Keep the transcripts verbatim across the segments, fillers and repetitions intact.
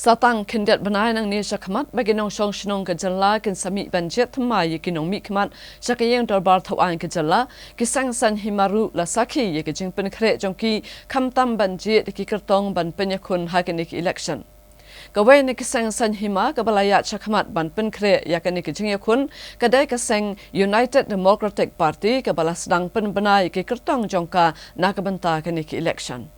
Sa tang khyndiat bnai nangne shakhmat ba ki nongshong shnong ka jylla kin sa mih ban jied thymmai ïa ki nongmihkhmat sha ka ïing dorbar thaw aiñ ka jylla, ki seng saiñ hima ruh la sakhi ïa ka jingpynkhreh jong ki khamtam ban jied ïa ki kyrtong ban pynïakhun ha kane ka election. Kawei na ki seng saiñ hima kaba la ïaid shakhmat ban pynkhreh ïa kane ka jingïakhun ka dei ka seng United Democratic Party kaba la sdang pynbna ïa ki kyrtong jong ka na ka bynta kane ka election.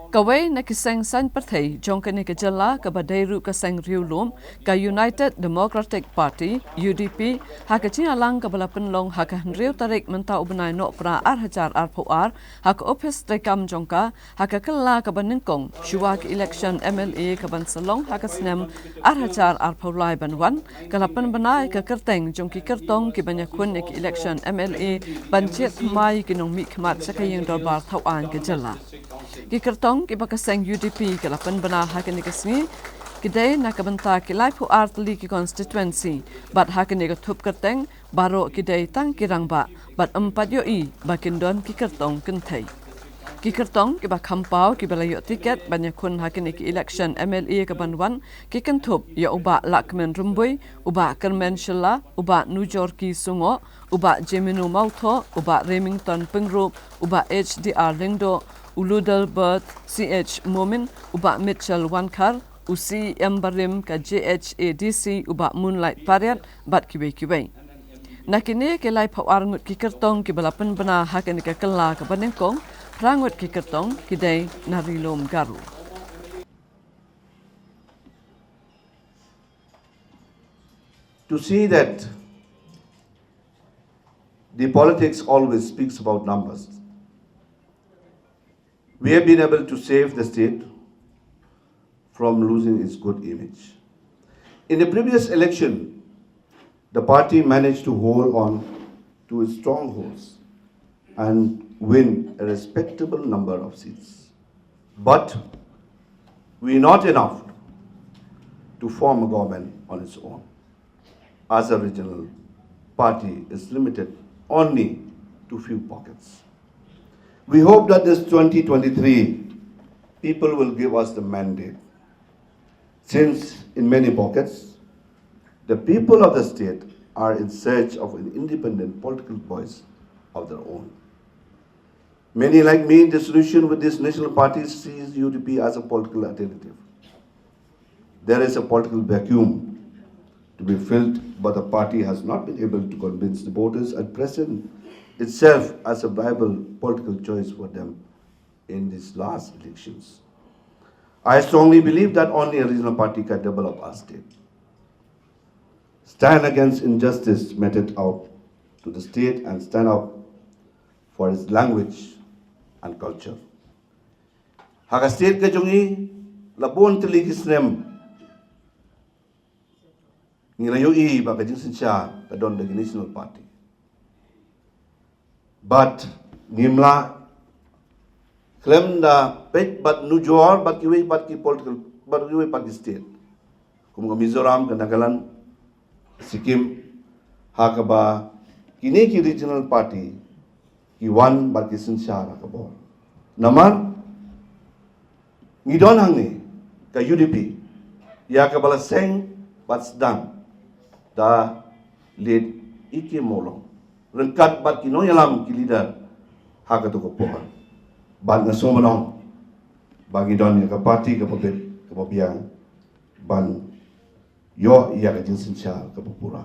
Kawei na ki seng saiñ pyrthei jong kane ka jylla kaba dei ruh ka seng riewlum, ka United Democratic Party, U D P, ha ka jingïalang kaba la pynlong ha ka hynriew tarik mynta u bnai Nohprah ar hajar arphew ar ha ka ophis treikam jong ka, ha ka kylla kaba nyngkong shuwa ka election M L A kaban sa long ha ka snem ar hajar arphew lai ban wan, ka la pynbna ïa ka kyrteng jong ki kyrtong kiban ïakhun ïa ka election M L A ban jied thymmai ïa ki nongmihkhmat sha ka ïing dorbar thaw aiñ ka jylla. Ki kyrtong kiba ka seng U D P ka la pynbna ha kane ka sngi ki dei na ka bynta ki laiphew ar tylli ki constituency, bad ha kane ka thup kyrteng baroh ki dei tang ki rangbah bad ym pat ïohi ba kin don ki kyrtong kynthei. Ki kyrtong kiba kham paw kiba la ïoh tiket ban ïakhun ha kane ka election M L A kaban wan ki kynthup ïa u Bah Lahkmen Rymbui, u Bah Kyrmen Shylla, u Bah Nujorki Sungoh, u Bah Jemino Mawthoh, u Bah Remington Pyngrope, u Bah H D R Lyngdoh, u Ludelbert C H Momin, u Bah Mitchell Wankhar, u C E M barim ka J H A D C u Bah Moonlight Pariat bad kiwei kiwei. Na kine ki laiphew ar ngut ki kyrtong kiba la pynbna ha kane ka kylla kaba nyngkong, phra ngut ki kyrtong ki dei na Ri Lum Garo. To see that the politics always speaks about numbers. We have been able to save the state from losing its good image. In the previous election, the party managed to hold on to its strongholds and win a respectable number of seats. But we are not enough to form a government on its own, as a regional party is limited only to few pockets. We hope that this twenty twenty-three people will give us the mandate, since in many pockets, the people of the state are in search of an independent political voice of their own. Many like me in dissolution with this national party sees U D P as a political alternative. There is a political vacuum to be filled, but the party has not been able to convince the voters and present itself as a viable political choice for them in these last elections. I strongly believe that only a regional party can develop our state, stand against injustice meted out to the state, and stand up for its language and culture. Ha ka state ka jong ngi, la bun tylli ki snem ngi la ïohi ba ka jingsynshar ka don da ki national party. Bad ngim lah khlem da peit bad nujor bad kiwei pat ki political, bad kiwei pat ki state, kum ka Mizoram, ka Nagaland, Sikkim, ha kaba kine ki regional party ki wan bad ki synshar ha ka bor. Namar ngi don hangne ka U D P, ïa kaba la seng bad sdang da leit ïa ki mawlong ryngkat bad ki nongïalam, ki leader ha kato ka por. Bad nga sngewbha ba ngi don ïa ka party kaba bit kaba biang ban ïoh ïa ka jingsynshar kaba pura.